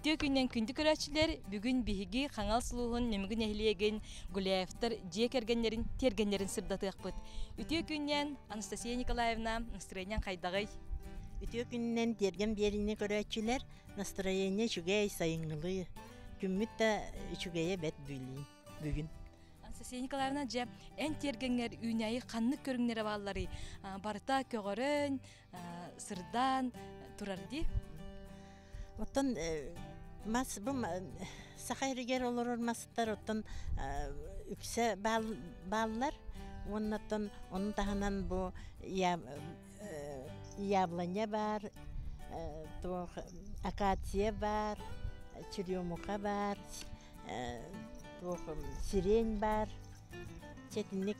Үтүө күннэн күндү көрөөччүлэр, бүгүн биһиги Хаҥалас улууһун Нөмүгү нэһилиэгин Гуляевтар дьиэ кэргэннэрин тиэргэннэрин сырдатыахпыт. Үтүө күннэн Анастасия Николаевна, настроениең хайдаҕый? Үтүө күнүнэн тиэргэн биэриини көрөөччүлэр, настроение үчүгэй, сайыҥҥылыы. Күммүт да үчүгэйэ бэрт бүлүү бүгүн. Анастасия Николаевна, дьэ, эн тиэргэҥҥэр үүнээйи ханнык көрүҥнэрэ баалларый? Барыта көҕөрөн, сырдаан турар дии. Оттон мас бу саха сиригэр олорор мастар оттон үксэ бааллар уонна оттон ону таһынан бу яблоня баар, туох акация баар, черемуха баар, туох сирень баар, чэтинник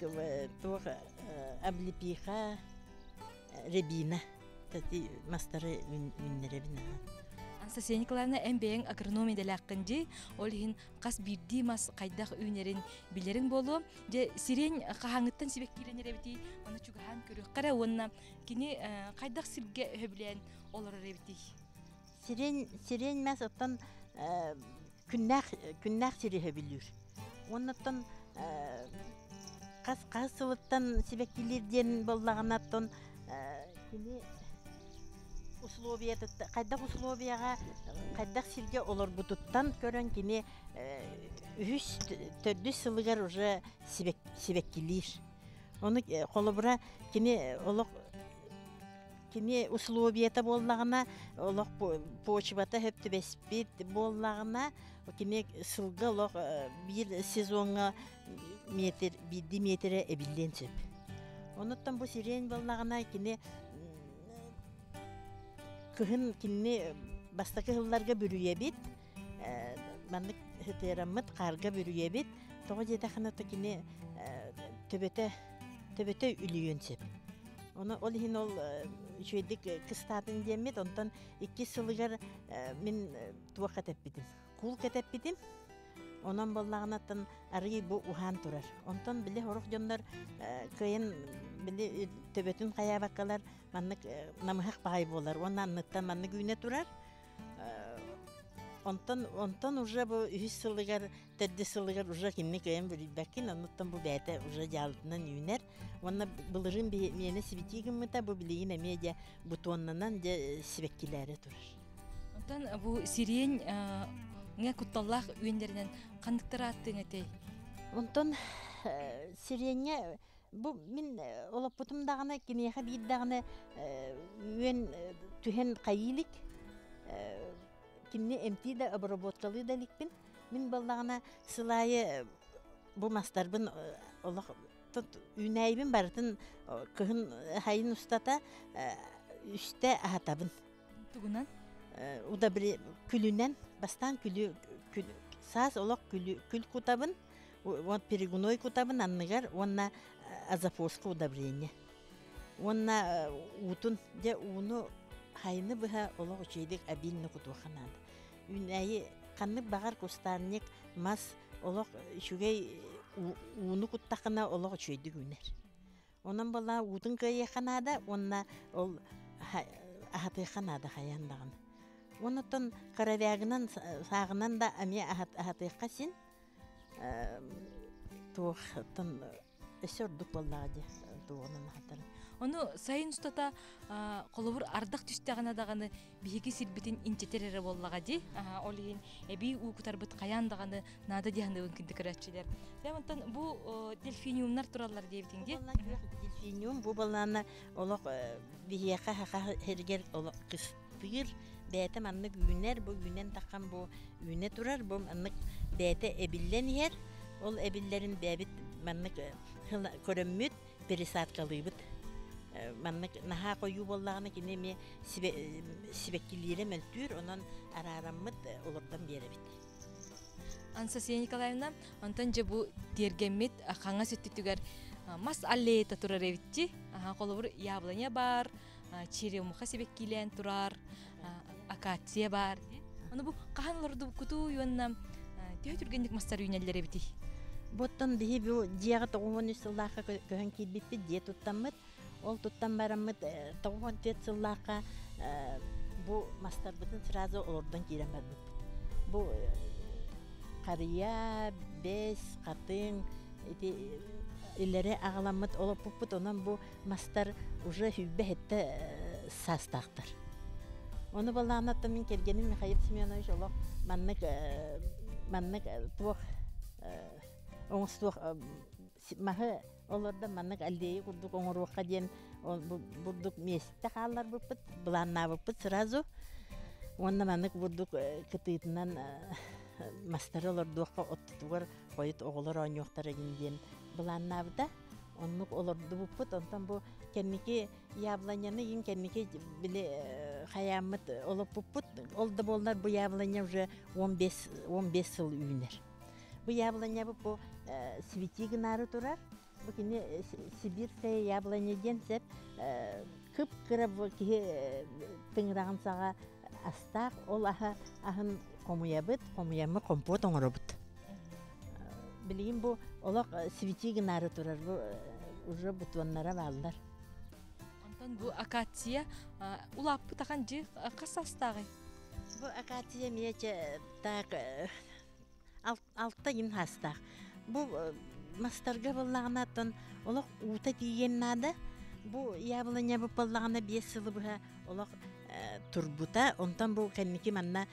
туох облепиха, рябина тати мастары үүннэрэбин ахан. Анастасия Николаевна, эн бэйэҥ агроном идэлээххин дии, ол иһин хас биирдии мас хайдах үүнэрин билэриҥ буолуо. Дьэ, сирень хаһааҥҥыттан сибэккиилэнэр эбитий, ону чугаһаан көрүөххэ эрэ уонна кини хайдах сиргэ өһөбүлээн олорор эбитий? Сирень, сирень мас оттон күннээх, күннээх сири өһөбүлүүр. Уонна оттон хас хас сылыттан сибэккилиир диэн буоллаҕына, оттон кини условиятыттан хайдах условияҕа хайдах сиргэ олорбутуттан көрөн кини үһүс төрдүс сылыгар уже сибэккилиир. Ону холобура кини олох кини условията буоллаҕына олох почвата сөп түбэспит буоллаҕына кини сылга олох биир сезоҥҥа метр биирдии метрэ эбиллиэн сөп. Онуттан бу сирень буоллаҕына кини кыһын кинини бастакы сылларга бүрүйэбит маннык сытыараммыт хаарга бүрүйэбит тоҕо диэтэххинэ то кини төбөтө төбөтө үлүйүөн сөп ону ол иһин ол үчүгэйдик кыстаатын диэммит онтон иккис сылыгар мин туох кэтэппитим куул кэтэппитим онон буоллаҕынаттан арыый бу уһаан турар онтон били сорох дьоннор кыайан били төбөтүн хайаабаккалар маннык намыһах баҕайы буолар уонна анныттан маннык үүнэ турар онтон онтон уже бу үһүс сылыгар төрдүс сылыгар уже кинини кыайан бүрүйбэккин оннуттан бу бэйэтэ уже дьаалытынан үүнэр уонна былырыын миэнэ сибитии гыммыта бу билигин эмиэ дьэ бутоннанан дьэ сибэккилээри турар Онтон бу сирень ҥэ кутталлаах үөннэринэн ханныктары ааттыаҥ этэй? Онтон сиреньҥэ Бу мин олоппутум даҕаны киниэхэ биир даҕаны үөн түһэн хайыы илик. Кинини эмтии да обработкалыы да иликпин. Мин буоллаҕына сыл аайы бу мастарбын олох үүнээйибин барытын кыһын сайын устата үстэ аһатабын. Тугунан? Удобре күлүнэн бастаан күлү саас олох күлү күл кутабын Вот перегной кутабын анныгар уонна азофоска удобрение. Уонна уутун дьэ ууну хайыны быһа олох үчүгэйдик обильно кутуохха наада. Үүнээйи ханнык баҕар кустарник мас олох үчүгэй ууну куттаххына олох үчүгэйдик үүнэр. Онон буолла уутун кыайыахха наада уонна ол аһатыахха наада хайаан даҕаны. Оннуттан коровягынан сааҕынан да эмиэ аһатыахха син туох өссө ордук буоллаҕа дии туоҕунан аһатарын. Ону сайын устата холобур ардах түстэҕинэ даҕаны биһиги сирбитин инчэтэр эрэ буоллаҕа дии. Ол иһин эбии уу кутарбыт хайаан даҕаны наада дии саныыбын күндү көрөөччүлэр. Дьэ онтон бу дельфиниумнар тураллар диэбитиҥ дии. Дельфиниум бу балаана олох биһиэхэ саха сиригэр олох кыстыыр бэйэтэ маннык үүнэр бу үүнэн таххан бу үүнэ турар бу маннык бэйэтэ эбиллэн иһэр ол эбиллэрин бэйэбит маннык көрөммүт пересадкалыыбыт маннык наһаа хойуу буоллаҕына кини эмиэ сибэккилиирэ мөлтүүр онон араараммыт олордон биэрэбит Анастасия Николаевна, онтон дьэ бу тиэргэммит хаҥас өттүтүгэр мас аллеята турар эбитчи. Холобур, яблоня баар, черемуха сибэккилээн турар, акация баар. Ону бу хаһан олордубуккутуй уонна төһө түргэнник мастар үүнэллэр эбитий? Буттан биһи бу дьиэҕэ 93 сыллаахха көһөн киирбиппит, дьиэ туттаммыт. Ол туттан бараммыт 94 сыллаахха бу мастарбытын сразу олордон киирэн барбыппыт. Бу харыйа, бэс, хатыҥ ити илэри аҕаламмыт олоппуппут, онон бу мастар уже 27 саастаахтар. Ону балаанаттан мин кэргэним Михаил Семенович олох маннык маннык туох оҥостуох маһы олордон маннык аллея курдук оҥоруохха диэн бурдук миэстэ хаалларбыппыт, былааннаабыппыт сразу. Уонна маннык бурдук кытыытынан мастары олордуохха оттутугар хойут оҕолор оонньуохтара диэн былааннаабыта. Оннук олордубуппут. Онтон бу кэнники яблоняны иин кэнники били хайааммыт олоппуппут. Ол да буоллар бу яблоня уже 15 сыл үүнэр. Бу яблоня бу свети гынаары турар. Бу кини сибирская яблоня диэн сеп кып-кыра бу киһи тыҥыраҕын саҕа астаах ол аһа аһын хомуйабыт, хомуйаммыт компот оҥоробут. Билигин бу олох свети гынаары турар, бу уже бутоннара бааллар. Онтон бу акация улааппыт ахан дьи хас саастааҕый? Бу акация эмиэ так алта иин хаастаах. Бу мастарга буоллаҕына оттон олох уута тиийиэн наада. Бу яблоня бу буоллаҕына 5 сылы быһа олох турбута. Онтон бу кэнники манна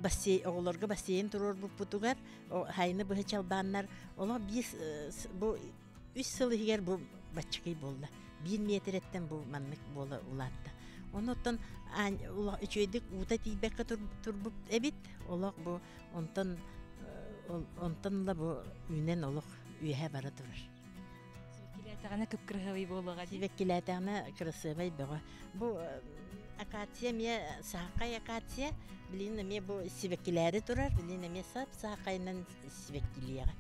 бассейн оҕолорго бассейн туруорбуппутугар хайны быһа чалбааннар олох биир бу 3 сыл иһигэр бу баччыкый буолла. 1 метреттен бу маннык буола улаатта. Онуттан үчүгэйдик уута тиийбэккэ турбут эбит. Олох бу онтон онтон ла бу үүнэн олох үөһэ бара турар. Сибэккилээтэҕинэ кып-кырасыабай буолуоҕа дии. Сибэккилээтэҕинэ кырасыабай бөҕө. Бу акация эмиэ саахай акация. Билигин эмиэ бу сибэккилээри турар. Билигин эмиэ сап-саахайынан сибэккилиэҕэ.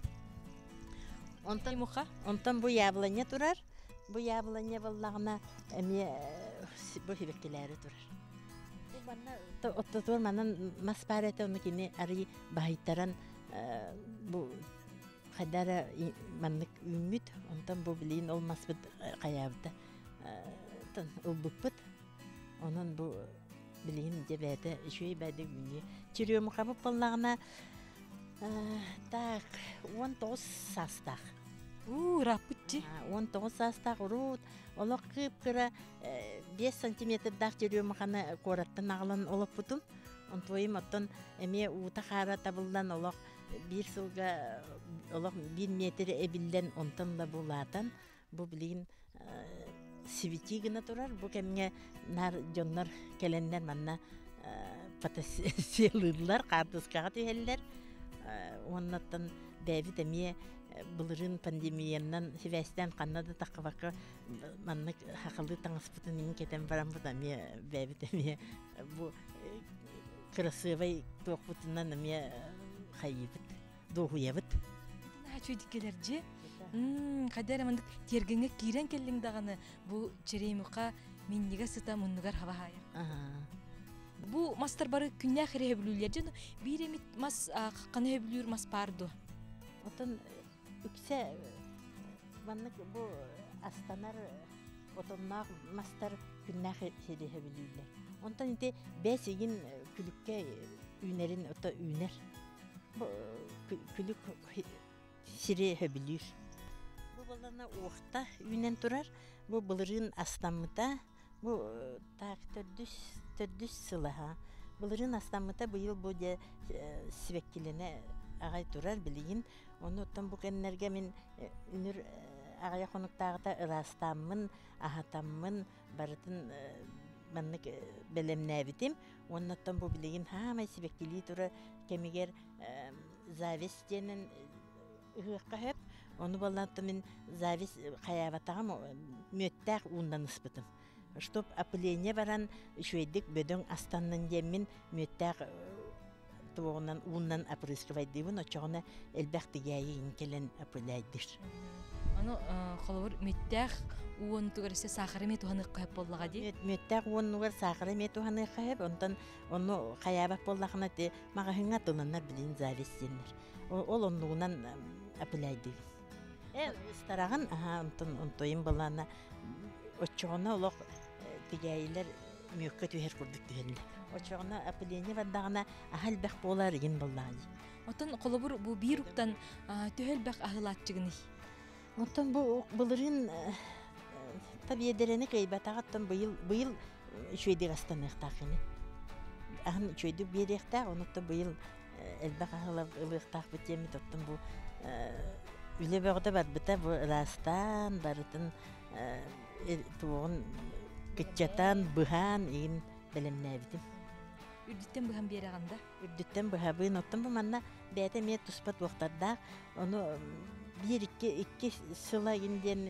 Онтон муха? Онтон бу яблоня турар. Бу яблоня буоллаҕына эмиэ бу сибэккилээри турар. Бу манна оттотуор манан мас баар этэ, ону кини арый баһыйтаран бу хайдара маннык үүммүт. Онтон бу билигин ол маспыт хайаабыта ылбыппыт. Онон бу билигин дьэ бэйэтэ үчүгэй бэйдик үүнүө. Черемухабыт буоллаҕына так 19 саастаах. Уу, ырааппыт 19 саастаах уруут олох кыып-кыра 5 сантиметрдаах черемуханы куораттан аҕалан олоппутум. Онтуойум оттон эмиэ уута-хаара табыллан олох биир сылга олох 1 метр эбиллэн онтон да булаатан бу билигин сибити гына турар. Бу кэмҥэ наар дьоннор кэлэннэр манна фотосессиялыыллар, хаартыскаҕа түһэллэр. Уоннаттан бэйэбит эмиэ былырыын пандемиянан сибээстээн ханна да таххыбакка маннык хахалыы таҥаспытын иҥ кэтэн бараммыт эмиэ бэйэбит эмиэ бу кырасыабай туохпутунан эмиэ хайыыбыт, дуоһуйабыт. Үчүгэй дьи. Хайда эрэ маннык тиэргэҥҥэ киирэн кэллиҥ даҕаны бу черемуха минньигэ сыта муннугар хаба хаайар. Бу мастар бары күннээх ирэһэ бүлүүлэр дьон биир эмит мас ханы бүлүүр мас баар дуо? Оттон үксэ маннык бу астанар отонноох мастар күннээх сириһэ бүлүүлэр. Онтон ити бэс игин күлүккэ үүнэрин ото үүнэр. Бу күлүк сири хөбүлүүр. Бу балана уохта үүнэн турар. Бу былырыын астаммыта. Бу так төрдүс сылаха. Былырыын астаммыта быйыл бу дьэ сибэккилэнэ аҕай турар билигин. Ону оттон бу кэмнэргэ мин үнүр аҕайа хонуктааҕыта ыраастааммын, аһатаммын барытын маннык бэлэмнээбитим. Уонна оттон бу билигин хаамай сибэккилии турар кэмигэр зависть диэнэн ыһыахха сөп. Ону баллаатта мин зависть хайаабатаҕым мүөттээх ууннан ыспытым. Чтоб опыление баран үчүгэйдик бөдөҥ астаннын диэммин мүөттээх туоҕунан ууннан опрыскивайдыыбын, оччоҕуна элбэх тигээйи кэлэн опыляйдыр. Аны холобур мүттээх уонтугар өссө саахары эмиэ туһаныахха сөп буоллаҕа дии. Мүттээх уоннугар саахары эмиэ туһаныахха сөп, онтон ону хайаабат буоллахына ти маҕаһыҥҥа тыланнар билин зависть диэннэр. Ол оннугунан опыляйдыыбын. Ыстараҕын, аха, онтон онтойун балаана оччоҕуна олох тигээйилэр мүөккэ түһэр курдук түһэллэр. Очоҕуна опыление бардаҕына аһа элбэх буолар игин буоллаҕа дии. Оттон холобур бу биир уктан төһө элбэх аһылааччыгыный? Оттон бу былырыын табиэдэрэни кыайбатаҕыттан быйыл быйыл үчүгэйдик астаныахтаах ини. Аһын үчүгэйдик биэриэхтээх, онуттан быйыл элбэх аһылар ылыахтаахпыт диэммит оттон бу үлэ бөҕөтө барбыта бу ыраастаан барытын туоҕун кыччатан быһаан иин бэлэмнээбитим. Үрдүттэн быһан биэрэҕин да? Үрдүттэн быһабын. Оттон бу манна бэйэтэ эмиэ туспа туохтардаах. Ону биир икки икки сыла иин диэн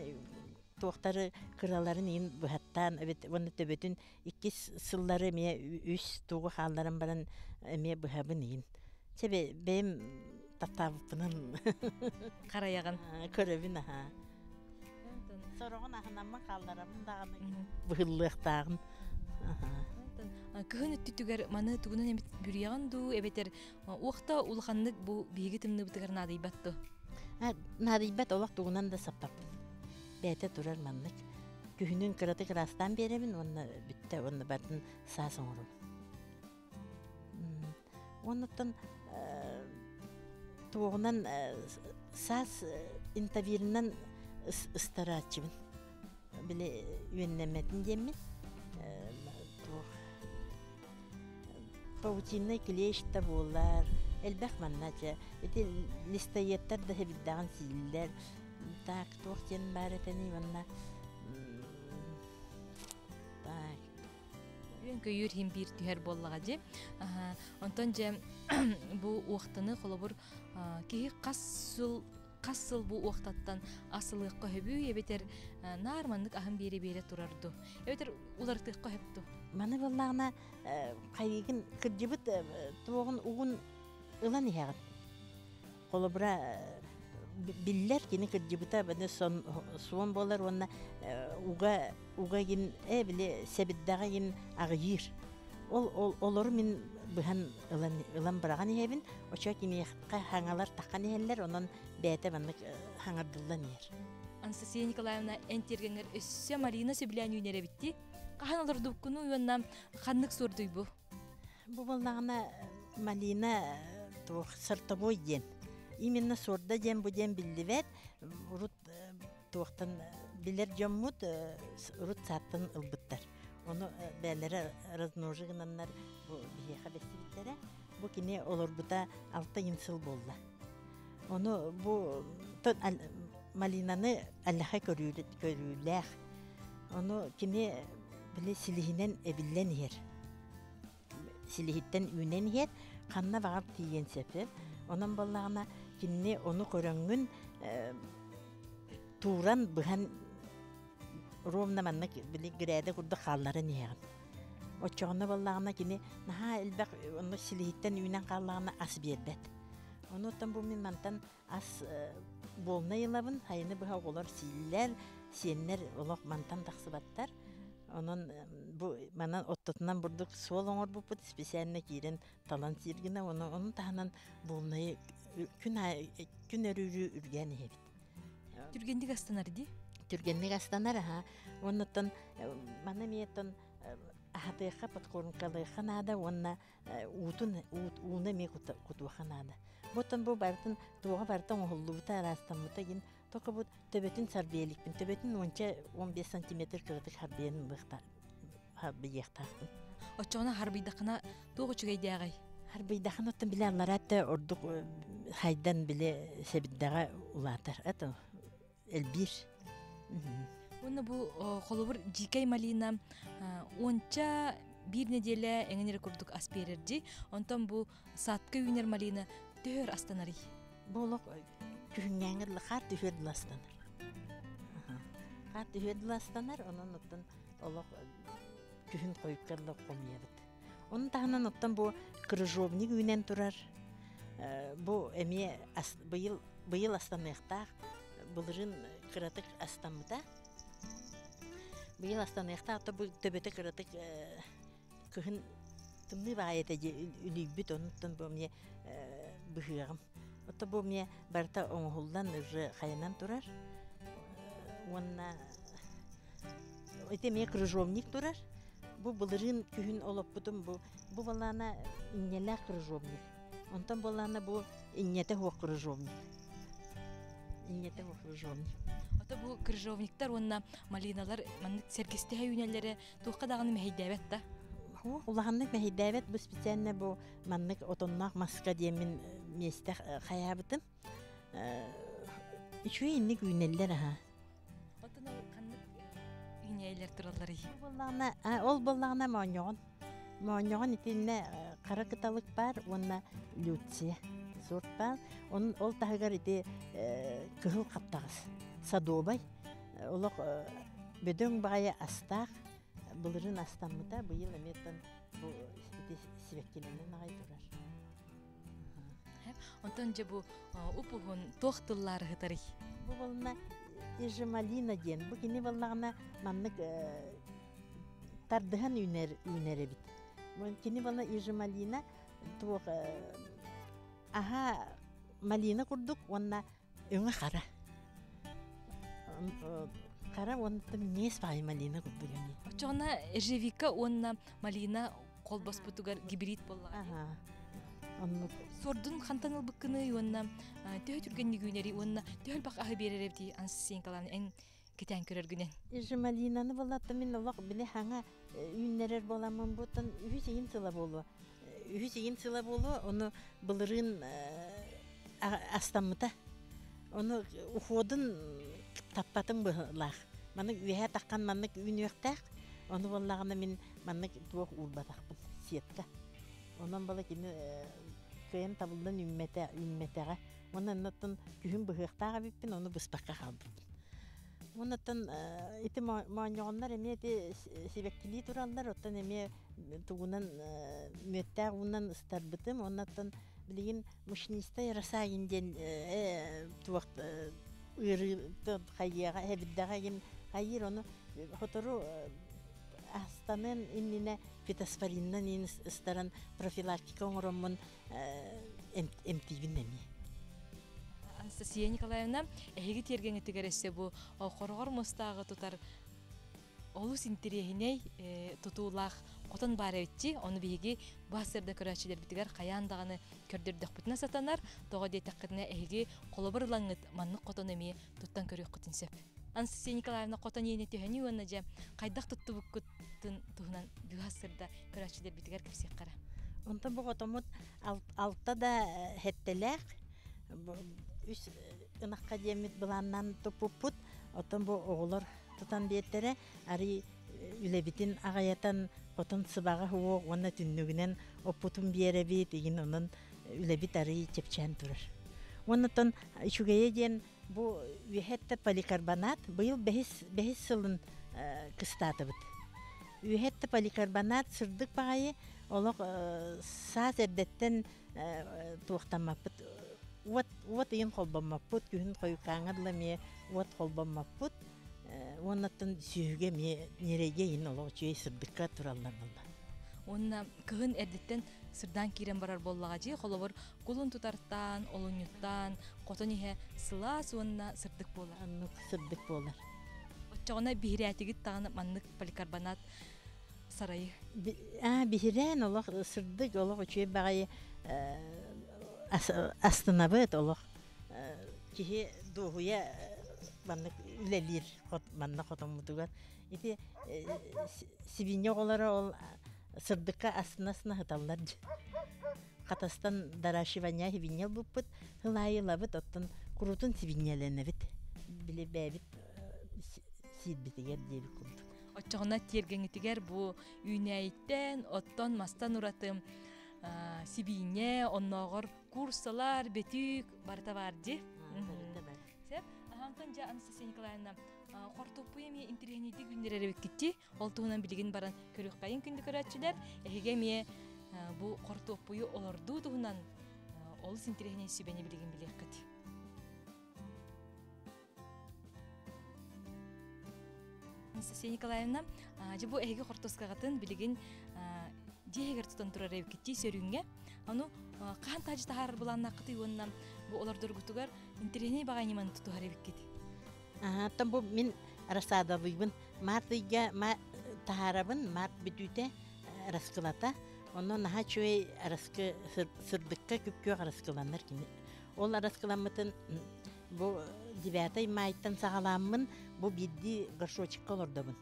туохтары кыраларын иин быһаттаан эбит уонна төбөтүн иккис сыллары эмиэ үс тугу хаалларан баран эмиэ быһабын иин. Чэ бэйэм таптаабыппынан харайаҕын. Көрөбүн аһаа. Сороҕун аһынаммын хаалларабын даҕаны быһыллыахтааҕын. Кыһын өттүтүгэр маны тугунан эмит бүрүйэҕин дуу эбэтэр уохта улаханнык бу биһиги тымныыбытыгар наадыйбат дуо? Наадыйбат олох тугунан да саппаппын. Бэйэтэ турар маннык. Күһүнүн кыратык ыраастаан биэрэбин уонна бүттэ уонна бардын саас оҥоробун. Оннуттан туоҕунан саас интавирынан ыстарааччыбын. Били үөннэммэтин диэммин туох паутинный клещ да буолар элбэх манна чэ ити листоедтар да хэбирдэҕин сииллэр так туох диэн баар этэний манна так Үөн-көйүүр иһин биир түһэр буоллаҕа дии. Онтон дьэ бу уохтаны холобур киһи хас сыл хас сыл бу уохтаттан асылыахха сөбүй эбэтэр наар маннык аһын биэрэ-биэрэ турар дуу эбэтэр уларытыахха сөп дуу? Маны буоллаҕына хайыгын кырдьыбыт туоҕун угун ылан иһэҕин. Холобура биллэр кини кырдьыбыта баны сон суон буолар уонна уга уга гин э били сэбирдэҕэ гин аҕыйыыр. Ол, ол олору мин быһан ылан ылан быраҕан иһэбин. Очо киниэхэ хаҥалар таххан иһэллэр, онон бэйэтэ маннык хаҥардыллан иһэр. Анастасия Николаевна эн тиэргэҥҥэр өссө Марина сөбүлээн үүнэр эбит дии. Хаһан олордубуккуну уонна ханнык суордуйбу? Бу буоллаҕына малина туох сортобой диэн. Именно сорда диэн бу диэн биллибэт. Урут туохтан билэр дьоммут урут сааттан ылбыттар. Ону бээлэрэ размножи гынаннар бу биһиэхэ бэстибиттэрэ. Бу кини олорбута 6 сыл буолла. Ону бу малинаны аллаха көрүүлээх. Ону кини били силиһинэн эбиллэн иһэр. Силиһиттэн үүнэн иһэр, ханна баҕар тиийэн сөп. Онон буоллаҕына кинини ону көрөҥҥүн тууран быһан ровно маннык били грээдэ курдук хаалларан иһэҕин. Оччоҕуна буоллаҕына кини наһаа элбэх онно силиһиттэн үүнэн хааллаҕына ас биэрбэт. Онуттан бу мин мантан ас буолнай ылабын, хайыны быһа оҕолор сииллэр, сиэннэр олох мантан тахсыбаттар. Онон бу манан оттотунан бурдук суол оҥорбуппут специально киирэн талан сиир гына, ону ону таһынан буолнайы күн күн өрүүрүү үргээн иһэбит. Түргэнник астанар дии? Түргэнник астанар, аха. Оннуттан маны эмиэ аһатыахха, подкормкалыахха наада уонна уутун ууну эмиэ кутуохха наада. Буттан бу барытын туоҕа барыта оҥоһуллубута, араастаммыта гин только бу төбөтүн сарбыйа Төбөтүн уонча 15 сантиметр кыратык харбыйан харбыйыахтаахпын. Оччоҕуна харбыйдаххына туох үчүгэйдээҕий? Харбыйдаххына оттон били аллараатта ордук хайдан били сэбирдэҕэ улаатар. Это элбиир. Уонна бу холобур дьиикэй малина уонча биир нэдиэлэ эҥин эрэ курдук ас биэрэр дии. Онтон бу садка үүнэр малина төһөр астанарый? Бу олох күһүҥҥээҥҥэ дылы хаар түһүөр дылы астанар. Хаар түһүөр дылы астанар, онон оттон олох күһүн хойукка дылы хомуйабыт. Onun таһынан оттон бу крыжовник үүнэн турар. Бу эмиэ быйыл быйыл астаныахтаах. Былырыын кыратык астаммыта. Быйыл астаныахтаах, то бу төбөтө кыратык кыһын тымныы баҕайы этэ үлүйбүт, онуттан бу эмиэ быһыаҕым. Ото бу эмиэ барыта оҥоһуллан уже хайанан турар. Уонна ити эмиэ крыжовник турар. Бу былырыын күһүн олоппутум бу бу балаана инньэлээх крыжовник. Онтон буоллаана бу инньэтэ суох крыжовник. Инньэтэ суох крыжовник. Ото бу крыжовниктар уонна малиналар маннык сэргэстэһэ үүнэллэрэ туохха даҕаны мэһэйдээбэт да? Улаханнык мэһэйдээбэт бу специально бу маннык отонноох маска диэммин миэстэ хайаабытым. Үчүгэй инник үүнэллэр аха. Оттон ол ханнык үүнээйилэр туралларый? Буоллаҕына, ол буоллаҕына моонньоҕон. Моонньоҕон итиннэ хара кыталык баар уонна люция сорт баар. Onun ол таһыгар ити кыһыл хаптаҕас садовай олох бөдөҥ баҕайы астаах былырыын астаммыта быйыл эмиэ бу ити сибэккилэнэн аҕай турар. Онтон дьэ бу уп-уһун туох тыллаары сытарый? Бу буолна ежемалина диэн. Бу кини буоллаҕына маннык тардыһан үүнэр үүнэр эбит. Кини буолла ежемалина туох аһа малина курдук уонна өҥө хара. Хара уонна ньиэс баай малина курдук эмиэ. Оччоҕуна ежевика уонна малина холбоспутугар гибрид буоллаҕа. Аха. Оннук. Суордун хантан ылбыккыный уонна төһө түргэнник үүнэрий уонна төһө элбэх аһы биэрэр эбитий Анастасия эн кэтээн көрөргүнэн? Ежемалинаны буоллатта мин олох били хаҥа үүннэрэр буоламмын буттан үһүс ыйын сыла буолуо. Үһүс ыйын сыла буолуо, ону былырыын астаммыта. Ону уходун таппатым быһылаах. Маннык үөһэ таххан маннык үүнүөхтээх. Ону буоллаҕына мин маннык туох уурбатахпын сетка. Онон бала кини кыайан табыллан үүммэтэ, үүммэтэҕэ. Уонна оннуттан күһүн быһыахтаах эбиппин, ону быспакка хаалбыппын. Уоннаттан ити моонньоҕоннор эмиэ ити сибэккилии тураллар, оттон эмиэ тугунан мүөттээх уунан ыстарбытым. Уоннаттан билигин мучнистая росагин диэн туох ыарыы хайыаҕа эбирдэҕэ игин хайыыр ону сотору астаныан иннинэ фитоспоринынан иин ыстаран профилактика оҥороммун эмтиибин эмиэ. Анастасия Николаевна, эһиги тиэргэҥҥитигэр өссө бу хороҕор муостааҕы тутар олус интэриэһинэй тутуулаах хотон баар эбитчи. Ону биһиги бу сырда көрөөччүлэрбитигэр хайаан даҕаны көрдөрдөхпүтүнэ сатанар. Тоҕо диэтэххитинэ эһиги холобур ылаҥҥыт маннык хотон эмиэ туттан көрүөххүтүн сөп. Анастасия Николаевна хотон иэнэ түһэнии уонна дьэ хайдах туттубуккутун туһунан быһа сырда көрөөччүлэрбитигэр кэпсиэххэ эрэ. Онтон бу хотоммут алта да хэттэлээх үс ынахха диэммит былааннаан туппуппут. Оттон бу оҕолор тутан биэртэрэ арый үлэбитин аҕайатан хотон сыбаҕа суох уонна түннүгүнэн оппутун биэрэбит игин онон үлэбит арый чэпчээн турар. Уонна үчүгэйэ диэн бу үөһэттэ поликарбонат быйыл бэһис бэһис сылын кыстаатыбыт. Үөһэттэ поликарбонат сырдык баҕайы олох саас эрдэттэн туохтаммаппыт уот уот ыйын холбоммоппут күһүн хойукааҥҥа дылы эмиэ уот холбоммоппут уоннаттан сүөһүгэ эмиэ ньирэйгэ иһин олох үчүгэй сырдыкка тураллар буолла. Уонна кыһын эрдэттэн сырдаан киирэн барар буоллаҕа дии холобур кулун тутартаан, олунньуттаан хотон иһэ сылаас уонна сырдык буолар. Оннук сырдык буолар. Оччоҕуна биһирээтигит даҕаны маннык поликарбонат сарайы. Биһирээн олох сырдык, олох үчүгэй баҕайы астынабыт олох киһи дуоһуйа маннык үлэлиир манна хотоммутугар ити сибиинньэ оҕолоро ол сырдыкка астына-астына сыталлар хатастан доращивание сибиинньэ ылбыппыт сыл аайы ылабыт оттон куруутун сибиинньэлэнэбит били бэйэбит сиирбитигэр диэбит курдук Оччоҕуна тиэргэҥҥитигэр бу үүнээйиттэн, оттон мастан ураты сибиинньэ, оннооҕор курсалар, бөтүүк барыта баар дии. Барыта бар. Сөп. Онтон дьэ Анастасия Николаевна, хортуоппуй эмиэ интэриэһинэйдик үүннэрэр эбиккитти. Ол туһунан билигин баран көрүөххэйин күндү көрөөччүлэр. Эһиги эмиэ бу хортуоппуйу олордуу туһунан олус интэриэһинэй сүбэни билигин билиэххит. Анастасия Николаевна, дьэ бу эһиги хортуоскаҕытын билигин дьиэ иһигэр тутан турар эбиккиттии сөрүүҥҥэ. Ону хаһан таһдьа таһаарар былааннааххытый уонна бу олордоргутугар интэриэһинэй баҕайы ньыманы тутуһар эбиккит. Оттон бу мин рассадалыыбын. Март ыйга таһаарабын, март бүтүүтэ араскылата. Онно наһаа үчүгэй араскы сырдыкка күп-күөх араскыланар кини. Ол араскыламмытын бу 9 майтан саҕалааммын бу биирдии горшочекка олордобун.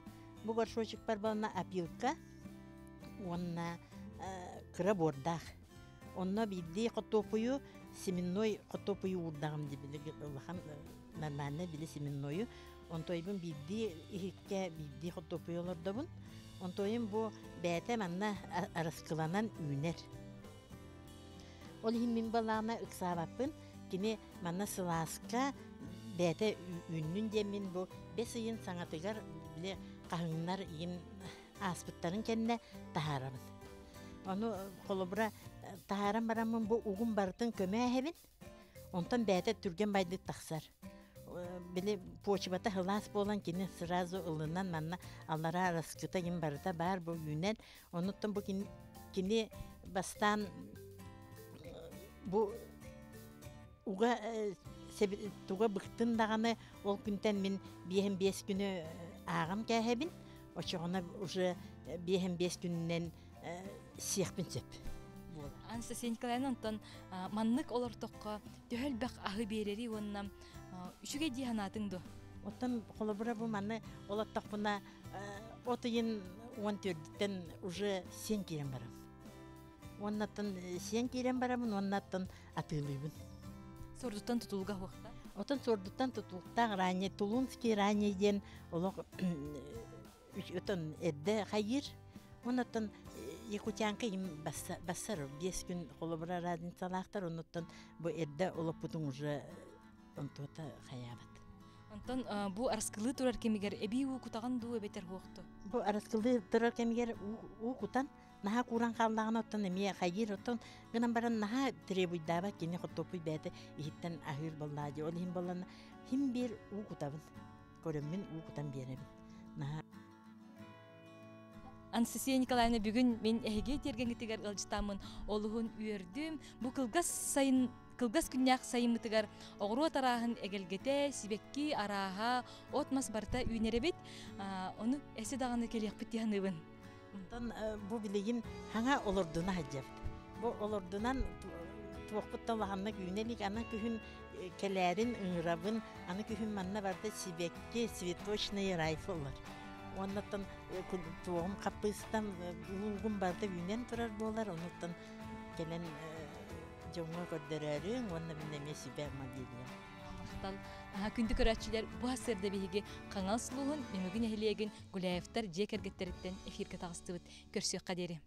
Бу горшочекпар буолна опилка уонна кыра буордаах. Онно биирдии хотуопуйу семенной хотуопуйу уурдаҕым дии били улахан нормальный били семеннойу. Онтойбун биирдии иһиккэ биирдии хотуопуйу олордобун. Онтойум бу бэйэтэ манна араскыланан үүнэр. Ол иһин мин балаана ыксаабаппын. Кини манна сылааска бэйэтэ үүннүн диэммин бу бэс ыйын саҥатыгар били хаһыҥнар иин ааспыттарын кэннэ таһаарабын. Ону холобура таһааран бараммын бу угун барытын көмө эһэбин. Онтон бэйэтэ түргэн байдык тахсар. Били почвата сылаас буолан кини сразу ылынан манна аллараа араскыта ким барыта баар бу үүнэн. Онуттан бу кини бастаан бу уга туга быктын даҕаны ол күнтэн мин биэһин биэс күнү ааҕан кээһэбин. Оччоҕуна уже биэһин биэс күнүнэн сиэхпин сөп. Анастасия Николаевна, онтон маннык олортоххо төһө элбэх аһы биэрэри уонна үчүгэй дии санаатыҥ дуо? Оттон холобура бу маны олоттохпуна от ыйын уон төрдүттэн уже сиэн киирэн барам. Уоннаттан сиэн киирэн барабын, уоннаттан атыылыыбын. Сордуттан тутулуга хуохта? Отон сордуттан тутулуктаах ранее Тулунский ранее диэн олох отон эрдэ хайыыр. Оннуттан якутянка им бассар биэс күн холобура разницалаахтар, оннуттан бу эрдэ олоппутуҥ уже онтуота хайаабат. Онтон бу араскылыы турар кэмигэр эбии уу кутаҕын дуу эбэтэр хуохту? Бу араскылыы турар кэмигэр уу кутан, наһаа кууран хааллаҕына оттон эмиэ хайыыр, оттон гынан баран наһаа требуйдаабат кини хотуоппуй бэйэтэ иһиттэн аһыыр буоллаа дии. Ол иһин буоллана хим биир уу кутабын. Көрөммүн уу кутан биэрэбин. Наһаа Анастасия Николаевна, бүгүн мин эһиги тиэргэҥҥитигэр ыалдьытааммын олуһун үөрдүм. Бу кылгас сайын кылгас күннээх сайыммытыгар оҕуруот арааһын эгэлгэтэ, сибэкки арааһа, от-мас барыта үүнэр эбит. Ону эсэ даҕаны кэлиэхпит дии саныыбын. Онтон бу билигин хаҥа олордуна сылдьабыт. Бу олордунан туохпут да улаханнык үүнэ илик. Аны күһүн кэлээрин ыҥырабын. Аны күһүн манна барыта сибэкки, цветочный райфоллар. Уоннаттан туоҕум хаппыыстам, луугум барыта үүнэн турар буолар. Онуттан кэлэн дьоҥҥо көрдөрөөрүҥ уонна мин эмиэ сүбэ мобильнай. Махтал. Күндү көрөөччүлэр, бу сырда биһиги Хаҥалас улууһун Нөмүгү нэһилиэгин Гуляевтар дьиэ кэргэттэриттэн эфиргэ таҕыстыбыт. Көрсүөххэ диэри.